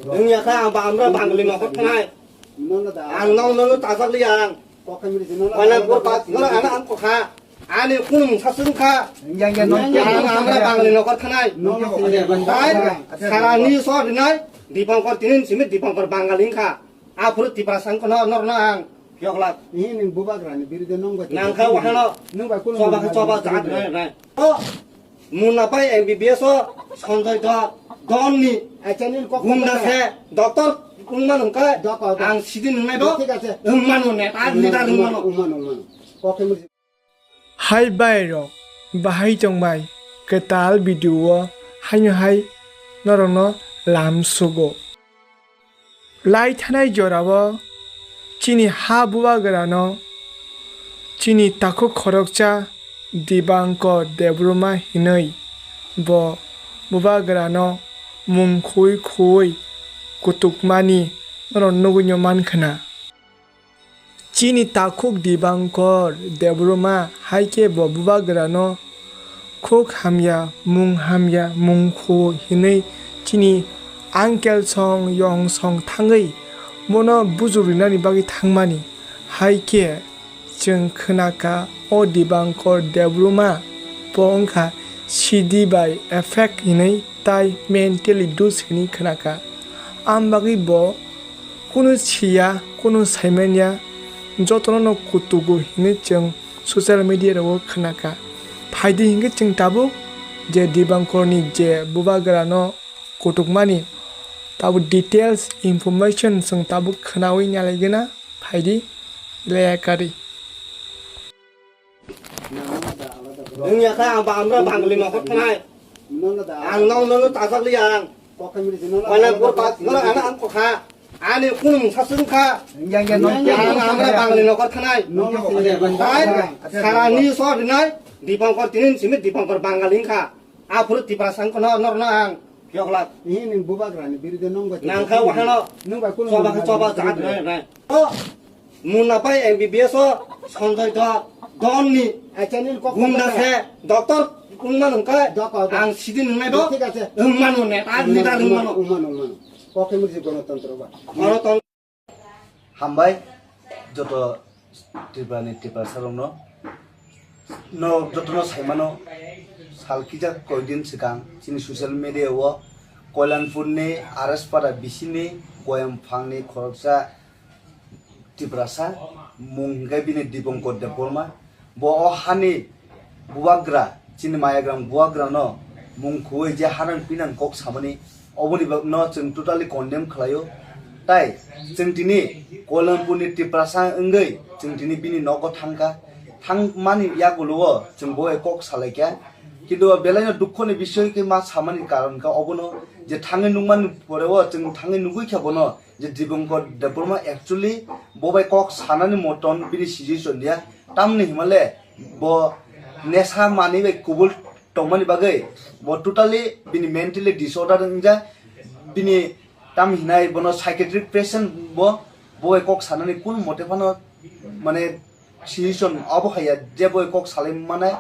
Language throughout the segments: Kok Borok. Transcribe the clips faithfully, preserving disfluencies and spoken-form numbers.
Wngya kha ang ba, ang ba Bangali nokor thanai. Ang nong nong tasak liya ang. Wala bor ba, wala ana ang kokha. Ani kunu mungsa sung kha. Ang ang ba Bangali nokor thanai. Hai, sara ni so rinai. Dipangkor tinin simi Dipangkor Bangali kha. Aphuru Tiprasa wngkha no, norno ang phiyokla. Nini bubagrani birude nong bai nang kha wahano. Nong bai kunu choba kha choba jagat nai nai. O, Munna pai M B B S o Sanjay Dol, Don ni. Acha nini kok gunda kok se, doctor wngmano hwnkhe. Doctor, doctor. Ang sidin wngnai bo. Thik ache. Wngmano ne, ta leader wngmano. Wngmano, wngmano. Kok khe musi. Hai bai rok, bahai tongbai, kwtal video o haino hai norokno lam sugo. Lai thanai jorao chini ha bubagrano chini takhuk khoroksa Dibankor Debbarma hinwi bo bubagrano mung khuwi khuwi kutukmani norok nugwino mankhwna. Chini takhuk Dibankor Debbarma hai khe bo bubagrano khuk hamya, mung hamya, mung khu hinwi chini uncle song, yong song thangwi bono bujur rinani bagwi thangmani. Hai khe chwng khwnakha o Dibankor Debbarma bo wngkha C D bai affect hinwi tai mentally dus hinwi khwnakha. Ang bagwi bo kunu siya, kunu saimanya, jotono no kutugo hinwi chwng social media rogo khwnakha. Phaidi hinkhe chwng tabuk je Dibankorni je bubagrano kutukmani tabuk details information chwng tabuk khwnawi nalaigwna. Phaidi leya kari. Wngya kha ang ba, ang ba Bangali nokor thanai. Ang nong nong tasak liya ang. Wala bor ba, wala ana ang kokha. Ani kunu mungsa sung kha. Ang ang ba Bangali nokor thanai. Hai, sara ni so rinai. Dipankor tinin simi Dipankor Bangali kha. Aphuru Tiprasa wngkha no, norno ang phiyokla. Nini bubagrani birude nong bai nang kha wahano. Nong bai kunu choba kha choba jagat nai nai. O, Munna pai M B B S o Sanjay Dol, Don ni. Acha nini kok gunda kok se, doctor wngmano hwnkhe. Doctor, doctor. Ang sidin wngnai bo. Thik ache. Wngmano ne, ta leader wngmano. Wngmano, wngmano. Kok khe musi Ganatantro ba. Ganatantro. Hambai joto Tripura ni Tiprasa rokno. No jotono saimano, sal kisa koidin swkang chini social media o Koilanpur ni R S Para bisini Goyam phang ni khoroksa Tiprasa mung hwnkhe bini Dipankor Debbarma. Bo o hani bubagra, chini mayagram bubagrano mung khuwi je hanang pinang kok samani, oboni bagno chwng totally condemn khlaio. Tai chwng tini Koilanpurni Tiprasa wngwi chwng tini bini nogo thangkha. Thangmani yagulo o chwng bo bai kok salaikha. Kintu o belaino dukhoni bisoy khe ma samani karon kha obono je thangwi nukmani pore o chwng thangwi nugwi kha bono. Je Dipankor Debbarma actually bo bai kok sanani moton bini situation ya, tamni himale bo nesa manwi bai kubul tongmani bagwi bo totally bini mentally disorder wngjak, bini tam hinai bono psychiatric patient bo, bo bai kok sanani kun mote phano mane situation obo haiya je bo kok salai mane.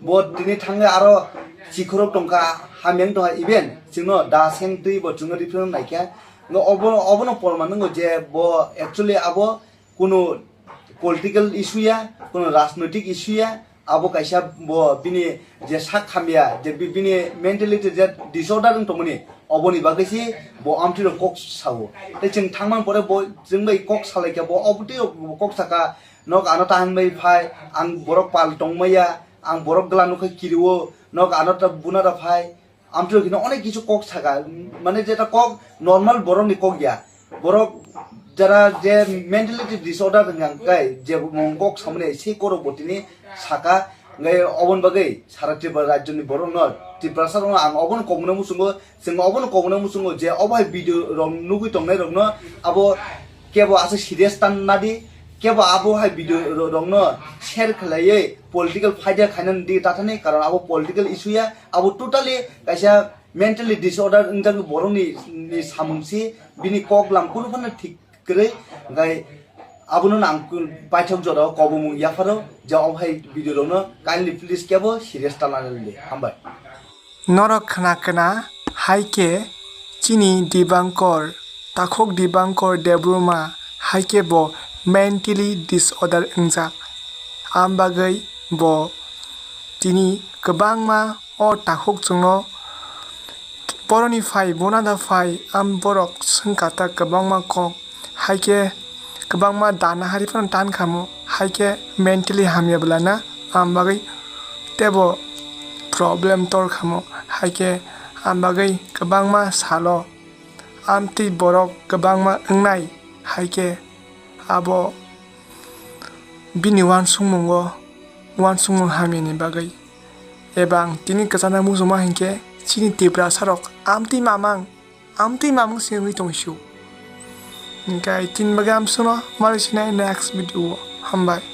Bo tini thangwi aro chikhorok tongkha, hamyang tongkha, even chwngno da seng twi bo chwngno refer naikha. No obo, obono porman wngo je bo actually abo kunu political issue ya, kunu rajnoitik issue ya, abo kaisa bo bini je sak hamya, je bi-, bini mentality je disorder wng tongmani, oboni bagwi se bo amtwirok kok sao. Tei chwng thangmani pore bo chwng bai kok salaikha, bo obotwi kok saka, nok ano ta hinbai phai, ang borok pal tongmaya, ang borok gla nukha kirio, nok ano ta buna da phai. Amtwirok hino onek kisu kok saka, mane jeta kok normal borokni kok ya. Borok jara je mentality disorder wngkha kai, je mung kok samani se korok bo tini saka, ngai oboni bagwi sara Tripura rajyoni borokno, Tiprasa rokno ang obono kokmano muchungo, chwng obono kokmano muchungo je obo hai video rok nugwi tongnai rokno abo kebo aswk serious tan nadi, kebo abo hai video ro-, rokno share khlaiwi political phaida khainani di tathani, karon abo political issue ya, abo totally kaisa mentally disorder wngjak borokni, ni samung si, bini kok lam kunu phano thik kwrwi, hwnkhe abono ang paithak jora o kobomung yapharo je obo hai video rokno kindly please kebo serious ta lanani di. Hambai. Norok khna khna hai khe chini Dibankor Takhuk Dibankor Debbarma hai khe bo mentally disorder wngjak. Am bagwi bo tini kwbangma o takhuk chwngno boroni phai, bona da phai, am borok swngkha ta kwbangma kok, hai khe kwbangma dana hari phano tan khamo, hai khe mentally hamya bwlana am bagwi tebo problem tor khamo, hai khe am bagwi kwbangma salo amtwi borok kwbangma wngnai, hai khe abo bini uansukmungo, uansukmung hamyani bagwi. Eba ang tini kwchana muchungma hinkhe chini Tiprasarok amtwi mamang, amtwi mamang se wngwi tongsiu. Hinkhe tini bagwi amsukno malai sinai next video o. Hambai.